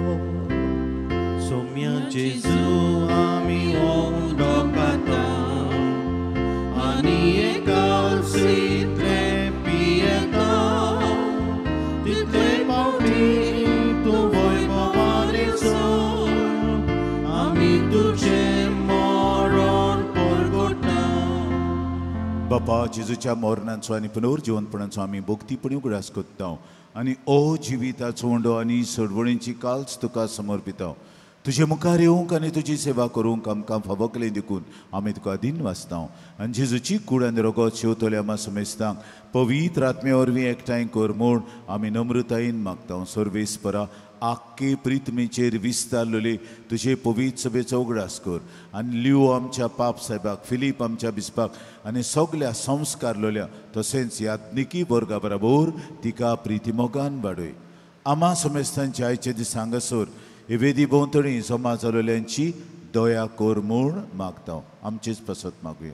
सोम्या जेजू आमी उंडो खाता आनी एकालसींतले पियेता, तितले फावटी तूं वैभवाने सोड आमी तुजें मरण परगोटा. बापा जेजूच्या मरणाचो आनी पुनर्जिवनपणाचो आमी भक्तीपणी उगडास करता आनी ओ जिविताचो उंडो आनी सोडवणीची काल्स तुका समर्पिता. तुजे मुखार येवंक आनी तुजी सेवा करूंक आमकां फावकलें देखून आमी तुका दिन वाचता आनी जेजूची कूड आनी रगत शेवतल्या आमा समेस्तांक पवित्र आत्म्या वरवीं एकठांय कर म्हूण आमी नम्रतायेन मागता. सर्वेस्परा आख्खे प्रितमेचेर विस्तारलेले तुजे पवित्र सभेचो उगडास कर आनी लियो आमच्या पाप साहेबाक, फिलीप आमच्या बिस्पाक आनी सगल्या संस्कारलोल्या तशेंच याज्ञिकी वर्गा बराबर तिका प्रितीमोगान वाडय. आमा समेस्तांच्या आयचे दीस हांगासर हे वेदी भोंवतणी जमा जालोल्यांची दया कर म्हूण मागता. आमचेच पासत मागुया.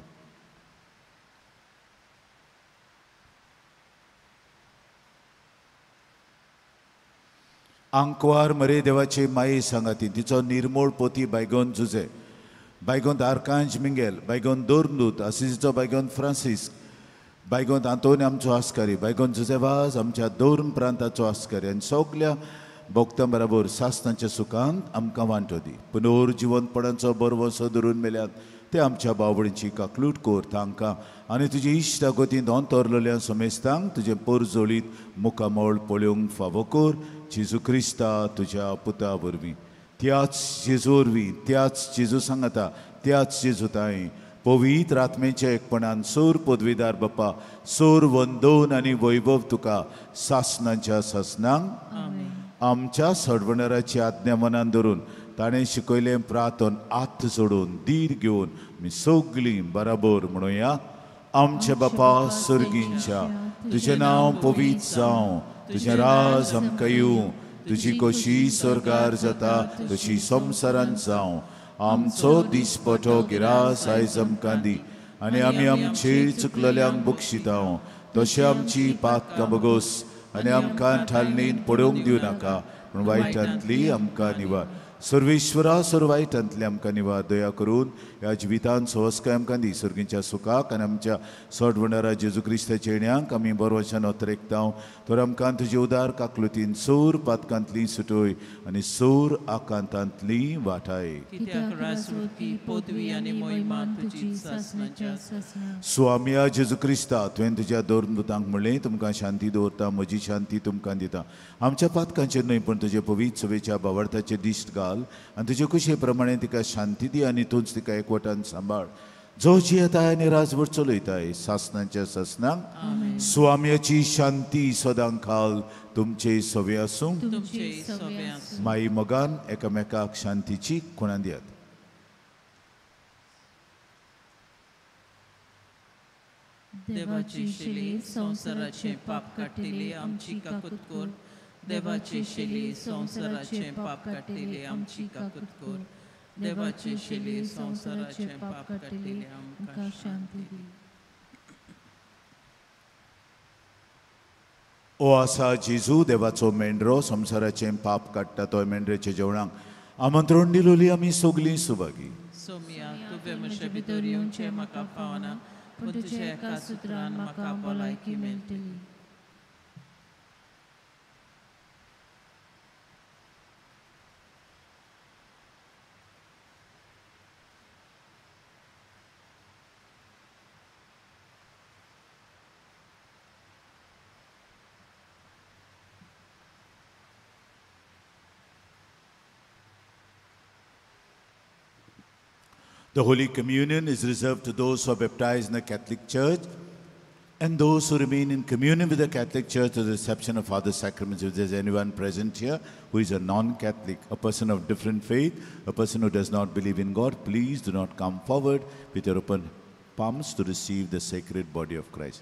आंकवार मरे देवाचे माये सांगाती तिचो निर्मोळ पोती बायगोन जुजे, बायगोन आर्कांज मिंगेल, बायगोन दोरनूत, आसिजीचो बायगोन फ्रांसीस, बायगोन आंतोनी आमचो आस्कारी, बायगोन जुजे वाज आमच्या दोन प्रांताचो आस्कारी आनी सगल्या भोक्तां बराबर सासनाच्या सुखांत आमकां वांटो दी. पुनर्जिवनपणाचो बरवसो धरून मेल्यात ते आमच्या बावडीची काकलूट कोर तांकां आनी तुजी इश्टागतींत अंतरलेल्या समेस्तांक तुजें पोरजोळीत मुखामळ पळोवंक फावो कर. जेजू क्रिस्ता तुज्या पुता वरवीं, त्याच जेजू वरवीं, त्याच जेजू सांगता, त्याच जेजू ताई पवित्र आत्मेच्या एकपणान सोर पदवीदार बाप्पा सोर वंदोन आनी वैभव तुका सासनाच्या सासनांक. आमच्या सडवणाराची आज्ञा मनान धरून ताणें शिकयलें प्रार्थन आत जोडून धीर घेवन आमी सगळीं बराबर म्हणुया. आमच्या बापा सर्गींच्या, तुजें नांव पवित्र जावं, तुजें राज आमकां येवं, तुजी कशी स्वर्गार जाता तशी संवसारांत जावं. आमचो दिसपटो गिरास आयज आमकां दी आनी आमी आमचे चुकलेल्यांक बक्षिता तशें आमची पातकां बगोस आनी आमकां ठालणीन पडोवंक दिवं नाका, पूण वायटांतली आमकां निवार. सर्वेश्वरा सर्व वायटांतली आमकां निवार दया करून ह्या जिवितान सवस्काय आमकां दी. सर्गींच्या सुखाक आनी आमच्या सोडवणारा जेजू क्रिस्ताच्या येण्याक आमी बरवशान अतरेकता. तर आमकां तुजे उदार काकलुतीन सोर पातकांतली सुटोय आनी सोर आकांतांतली वाटाय. स्वामिया जेजू क्रिस्ता, तुवें तुज्या दोन दुतांक म्हणलें, तुमकां शांती दवरता, म्हजी शांती तुमकां दिता. आमच्या पातकांचेर न्हय पूण तुजे पवित्र सभेच्या भावार्थाचेर दिश्ट घाल आनी तुजे कुशे प्रमाणे तिका शांती दी आनी तूंच तिका एकवटान सांबाळ. जो जियेताय आनी राजवट चलयताय सासनाच्या सासनाक. स्वाम्याची शांती सदां खाल तुमचे सवे आसूं. माई मोगान एकामेकाक शांतीची खुणा दियात. देवाची शेली संवसाराचे पाप काडटली आमची काकूत कर. देवाची शेली संवसाराचे पाप काडटली आमची काकूत कर. देवाची शेली संवसाराचे पाप काडटली आमकां शांती दी. ओ आसा जेजू देवाचो मेंढरो, संवसाराचें पाप काडटा तो मेंढरेच्या जेवणाक आमंत्रण दिलोली आमी सगलीं सुभागी. सोमिया, तुवें म्हजे भितर येवचें म्हाका फावना, पूण तुज्या एका सुत्रान म्हाका भलायकी मेळटली. The Holy Communion is reserved to those who are baptized in the Catholic Church and those who remain in communion with the Catholic Church to the reception of other sacraments. If there's anyone present here who is a non-Catholic, a person of different faith, a person who does not believe in God, please do not come forward with your open palms to receive the sacred body of Christ.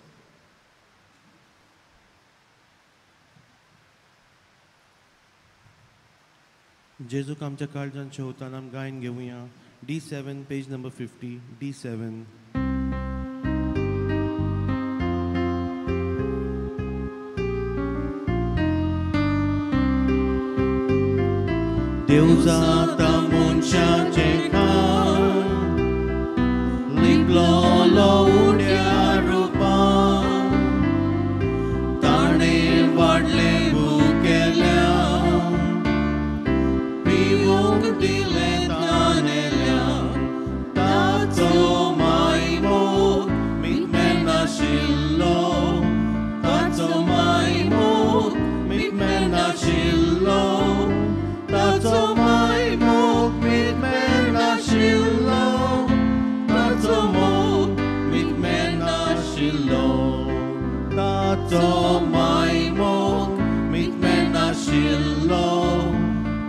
जेजूक आमच्या काळजान शेवताना आम गायन घेवया. D7, page number 50, D7. देव जाता मनशाचें खाण, लिपलोलो उड्या रुपान, ताणें वाडलें भुकेल्या, पिवूंक दिलें तानेल्या. ताचो मायमोग मिटमेनाशिल्लो, ताचो मायमोग मिटमेनाशिल्लो, ताचो मायमोग मिटमेनाशिल्लो, ताचो मोग मिटमेनाशिल्लो, ताचो मायमोग मिटमेनाशिल्लो,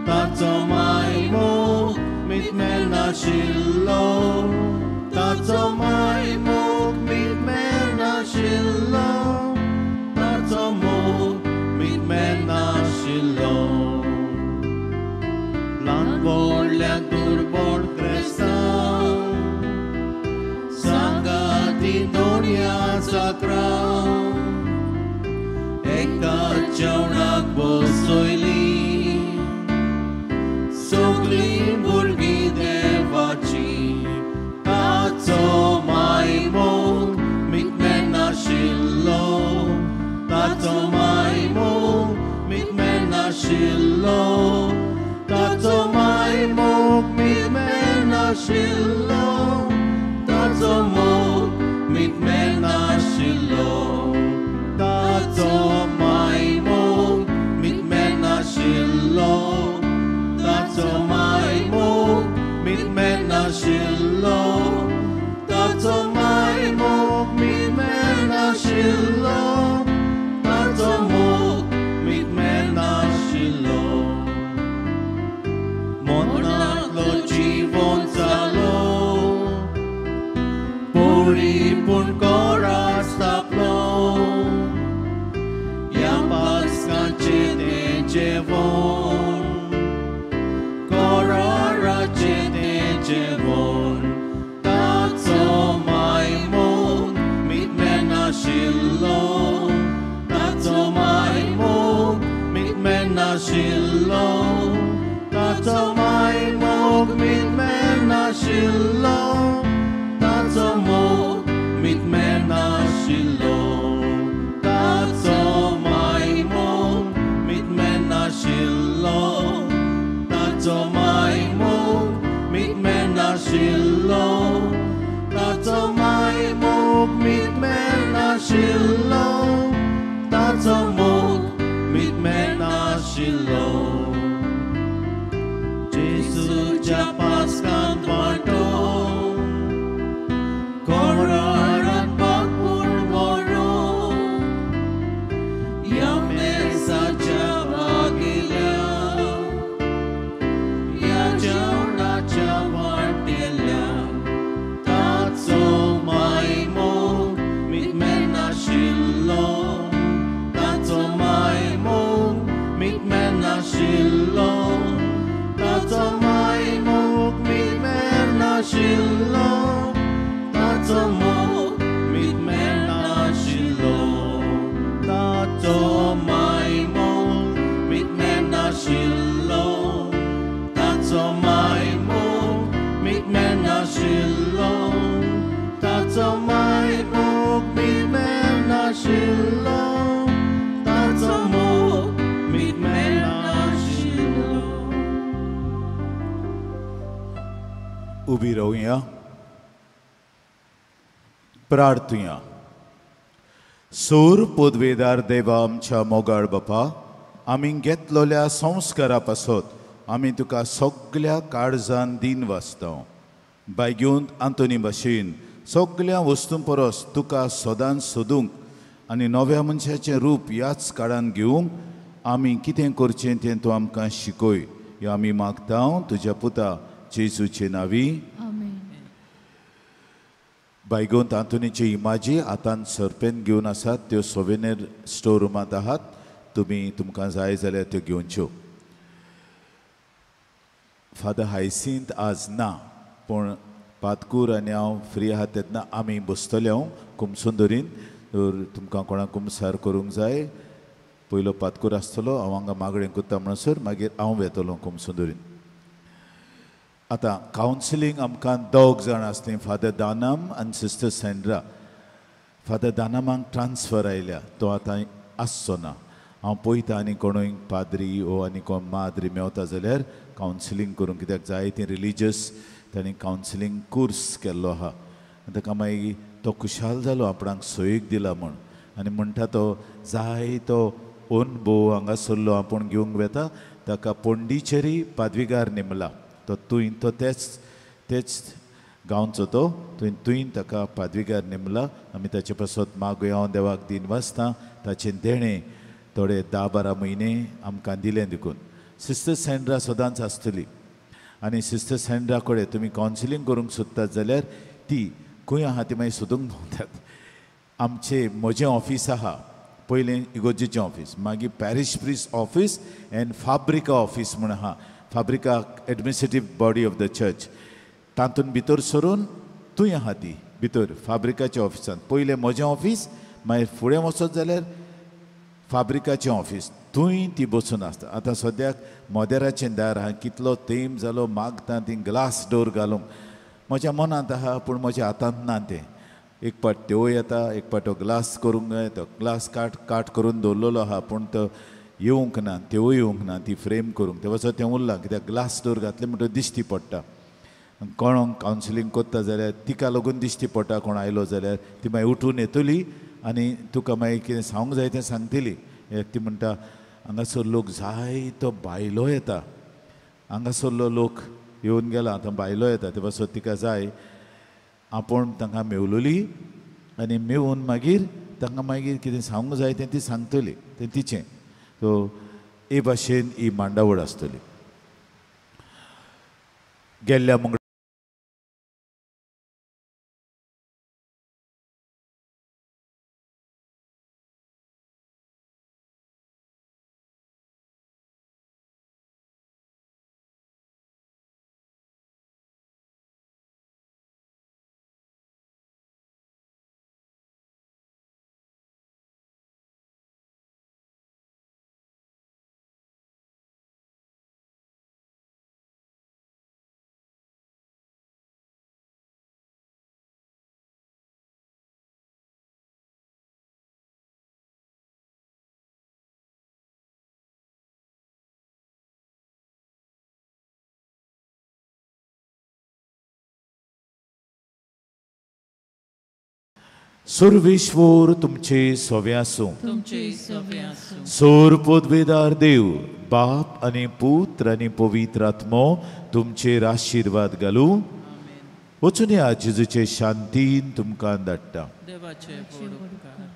ताचो मायमोग मिटमेनाशिल्लो, ताचो मायमोग मिटमेनाशिल्लो, ताचो मोग मिटमेनाशिल्लो. ल्हान व्हडल्या दुर्बळ क्रिस्तांव, सांगाती दोनया साकरांव, एका जेवणाक बसयली सगलीं भुरगीं देवाची. ताचो मायमोग मिटमेनाशिल्लो, ताचो मायमोग मिटमेनाशिल्लो, ताचो मायमोग मिटमेनाशिल्लो, ताचो मोग मिटमेनाशिल्लो, ताचो मायमोग मिटमेनाशिल्लो, ताचो मायमोग मिटमेनाशिल्लो, ताचो मायमोग मिटमेनाशिल्लो, ताचो मोग मिटमेनाशिल्लो. मनांतलो जीवन जालो परिपूर्ण कोरास तापलो, ह्या पास्काचें तें जेवण, कोराराचें तें जेवण. ताचो मायमोग मिटमेनाशिल्लो, ताचो मायमोग मिटमेनाशिल्लो, ताचो मोग मितमेनाशिल्लो, ताचो मोग मितमेनाशिल्लो, ताचो my मोग मितमेनाशिल्लो, ताचो my मोग मितमेनाशिल्लो, ताचो my मोग मितमेनाशिल्लो, ताचो मोग मितमेनाशिल्लो. जेजूच्या पास्कांत वांटो कोरारात बापूण व्हरो, ह्या मेजाच्या भागिल्या, ह्या जेवणाच्या वांटेल्या, ताचो my मोग मितमेनाशिल्लो, ताचो my मोग मितमेनाशिल्लो, ताचो my मोग मितमेनाशिल्लो, ताचो मोग मितमेनाशिल्लो, ताचो my मोग मितमेनाशिल्लो, ताचो my मोग मितमेनाशिल्लो, ताचो my मोग मितमेनाशिल्लो, ताचो मोग मितमेनाशिल्लो. उबी रावया, प्रार्थुया. सूर पदवेदार देवा आमच्या मोगाळ बापा, आमी घेतलोल्या संस्कारा पासत आमी तुका सगल्या काळजान दीन वाचता. बायगेवन आंतोनी भाशेन सगल्या वस्तूं परस तुका सदांच सोदूंक आनी नव्या मनशाचें रूप ह्याच काळान घेवंक आमी कितें करचें तें तूं आमकां शिकय. ह्यो आमी मागता तुज्या पुता जेजूचे नांवी. बायगोंत आंतोनीची इमाजी आतां सरपेन घेवन आसात, त्यो सोवेनेर स्टोर रुमांत आहात, तुमी तुमकां जाय जाल्यार त्यो घेवच्यो. फादर हायसिंत आज ना, पूण पातकूर आनी हांव फ्री आहा तेन्ना आमी बसतले हांव कुमसुंदरीन. तर तुमकां कोणाक कुमसार करूंक जाय, पयलो पातकूर आसतलो, हांव हांगा मागणें करता म्हणसर मागीर हांव वेतलो कुमसुंदरीन. आतां कावन्सिलींग आमकां दोग जाण आसलीं, फादर दानम आनी सिस्टर सेंड्रा. फादर दानमाक ट्रान्सफर आयल्या, तो आतां आसचो ना. हांव पळयता आनी कोणूय पाद्री ओ आनी कोण माद्री मेवता जाल्यार कावन्सिलींग करूंक, कित्याक जाय तें रिलीजियस तांणी कावन्सिलींग कोर्स केल्लो आहा. आनी ताका मागीर तो खुशाल जालो आपणाक सोयीक दिला म्हूण, आनी म्हणटा तो जाय तो अनुभव हांगासरलो आपूण घेवंक वेता. ताका पोंडीचेरी पादविगार नेमला, तो तुंय तो तेच तेच गांवचो तो तुंय तुंय ताका पादविगार नेमला. आमी ताचे पासत मागुया. हांव देवाक दीन वाचता ताचें देणें थोडे 10-12 म्हयने आमकां दिलें देखून. सिस्टर सेंड्रा सदांच आसतली आनी सिस्टर सेंड्रा कडेन तुमी कावन्सिलींग करूंक सोदतात जाल्यार ती खंय आहा ती मागीर सोदूंक भोंवतात. आमचें म्हजें ऑफीस आहा, पयलें इगोर्जेचें ऑफीस, मागीर parish priest office and Fabrica office म्हूण आहा, Fabrica administrative body of the church. तातूंत भितर सरून थंय आहा ती भितर फाब्रिकाच्या ऑफिसांत. पयलें म्हजें ऑफीस, मागीर फुडें वचत जाल्यार फाब्रिकाचें ऑफीस, थंय ती बसून आसता. आतां सद्याक मोदेराचें दार आहा, कितलो तेंप जालो मागता ती ग्लास डोर घालूंक, म्हज्या मनांत आहा पूण म्हज्या हातांत ना तें. एक पाट त्यो येता, एक पाट तो ग्लास करूंक जाय, तो ग्लास काट काट करून दवरलेलो आहा पूण तो येवंक ना, त्योय येवंक ना ती फ्रेम करूंक. ते पासत तें उरलां, कित्याक ग्लास डोर घातलें म्हणटकच दिश्टी पडटा. कोणूंक कावन्सिलींग करता जाल्यार तिका लागून दिश्टी पडटा, कोण आयलो जाल्यार ती मागीर उठून येतली आनी तुका मागीर कितें सांगूंक जाय तें सांगतली. ती म्हणटा हांगासर लोक जायतो बायलो येता, हांगासरलो लोक येवन गेला आतां बायलो येता, ते पासत तिका जाय आपूण तांकां मेवलोली आनी मेवून मागीर तांकां मागीर कितें सांगूंक जाय तें ती सांगतली, तें तिचें. सो हे भाशेन ही मांडावळ आसतली. गेल्ल्या मंगळ सुरविश्वोर तुमचे सोवे आसूं. तुमचे सोवे आसूं. सोर पदवेदार देव बाप आनी पुत्र आनी पवित्र आत्मो तुमचेर आशिर्वाद घालूं. वचून या जेजूचे शांतीन तुमकां धाडटा. देवाचे व्हड उपकार.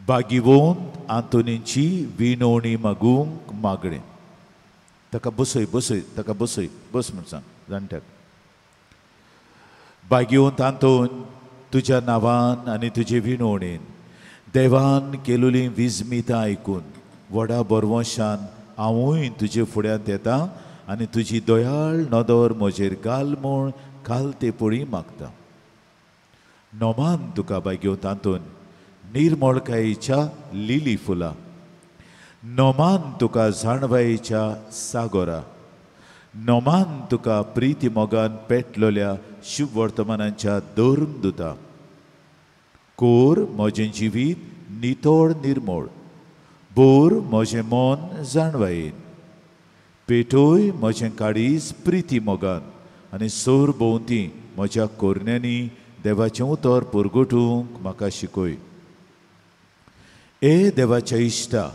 बागिवोंत आंतोनीची विनवणी मागूंक मागणें. ताका बसय बसय ताका बसय बस म्हण सांग जाणट्याक. बागिवंत आंतोन तुज्या नांवान आनी तुजे विनवणेन देवान केलोलीं विजमितां आयकून व्हडा बरवंशान हांवूय तुजे फुड्यांत येता आनी तुजी दयाळ नदर म्हजेर घाल म्हूण काल ते पळी मागता. नोमान तुका बागिवंत आंतोन निर्मळकायेच्या लिली फुलां, नोमान तुका जाणवायेच्या सागोरा, नोमान तुका प्रिती मोगान पेटलोल्या शुभवर्तमानाच्या धर्म दुता. कोर म्हजें जिवीत नितळ निर्मळ, बोर म्हजें मन जाणवायेन, पेटोय म्हजें काळीज प्रिती मोगान आनी सोर भोंवती म्हज्या कोरण्यांनी देवाचें उतर परगटूंक म्हाका शिकय. ए देवाच्या इश्टा,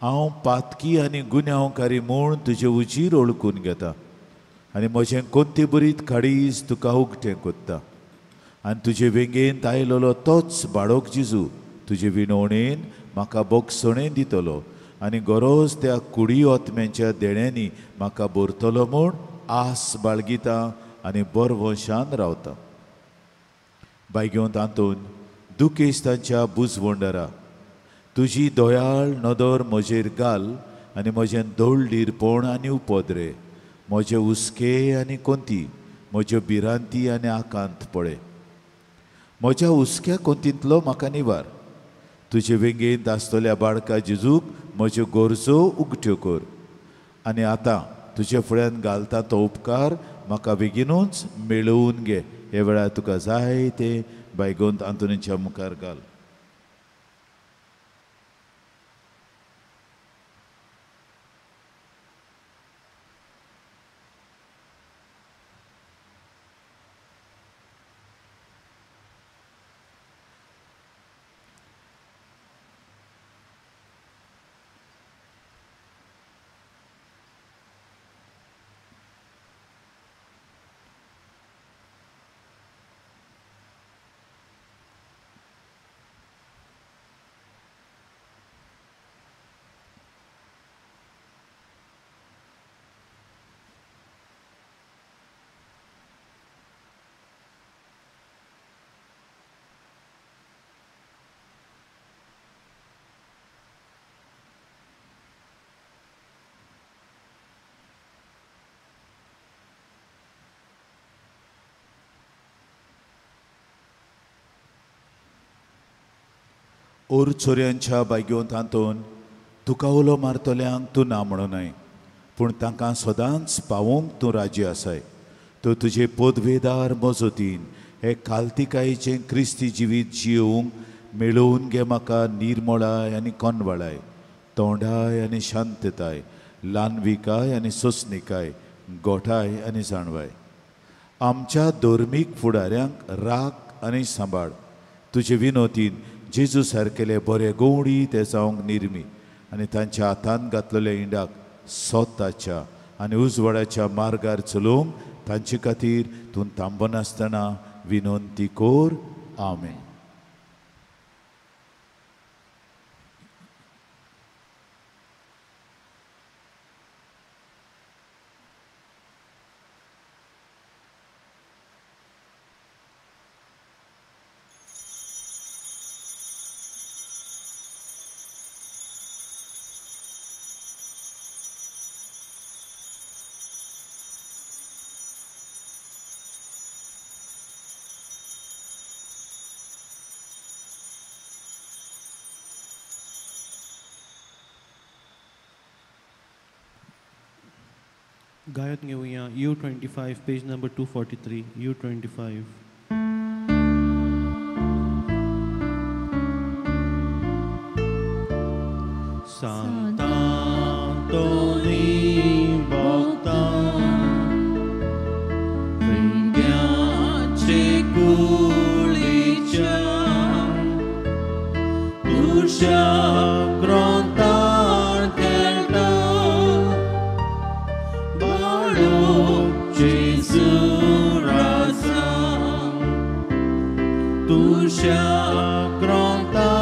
हांव पातकी आनी गुन्यांवकारी म्हूण तुजे उजीर ओळखून घेता आनी म्हजें कोंती बरीत काळीज तुका उगटें कोत्ता आनी तुजे वेंगेंत आयलोलो तोच बाळक जेजू तुजे विनवणेन म्हाका बोगसणें दितलो आनी गरज त्या कुडी आत्म्यांच्या देण्यांनी म्हाका भरतलो म्हूण आस बाळगिता आनी बरवंशान रावता. बायगेवंत आंतोन दुखेस्तांच्या बुजवंडरा तुजी दयाळ नदर म्हजेर घाल आनी म्हजें दळडीरपण आनी उपद्रे, म्हजे हुस्के आनी कोंती, म्हज्यो भिरांती आनी आकांत पळय. म्हज्या हुस्क्या कोंतींतलो म्हाका निवार. तुजे वेंगेंत आसतल्या बाळका जेजूक म्हज्यो गरजो उगट्यो कर आनी आतां तुजे फुड्यान घालता तो उपकार म्हाका बेगीनूच मेळोवन घे. हे वेळार तुका जाय ते बायगोंत आंतोनीच्या मुखार घाल. ओर चोरयांच्या बायगेवंत आंतोन तुका उलो मारतल्यांक तूं ना म्हणूनय, पूण तांकां सदांच पावोवंक तूं राजी आसाय. तो तुजे पदवेदार मजतीन हे कालतिकायेचें क्रिस्ती जिवीत जियोवंक मेळोवन घे म्हाका निर्मळाय आनी कोनवाळाय, तोंडाय आनी शांतताय, ल्हानविकाय आनी सोंसणिकाय, गोठाय आनी जाणवाय. आमच्या धर्मीक फुडाऱ्यांक राख आनी सांबाळ. तुजे विनोतीन जेजू सारकेले बरे गोवडी ते जावंक निर्मी आनी तांच्या हातान घातलेल्या इंडाक सोताच्या आनी उजवाडाच्या मार्गार चलोवंक तांचे खातीर तूं थांबनासतना विनंती कोर. आमेन. गायत घेवया U25 page number 243 U25. Sant'Antoni Bogdan, तुज्या क्रोंता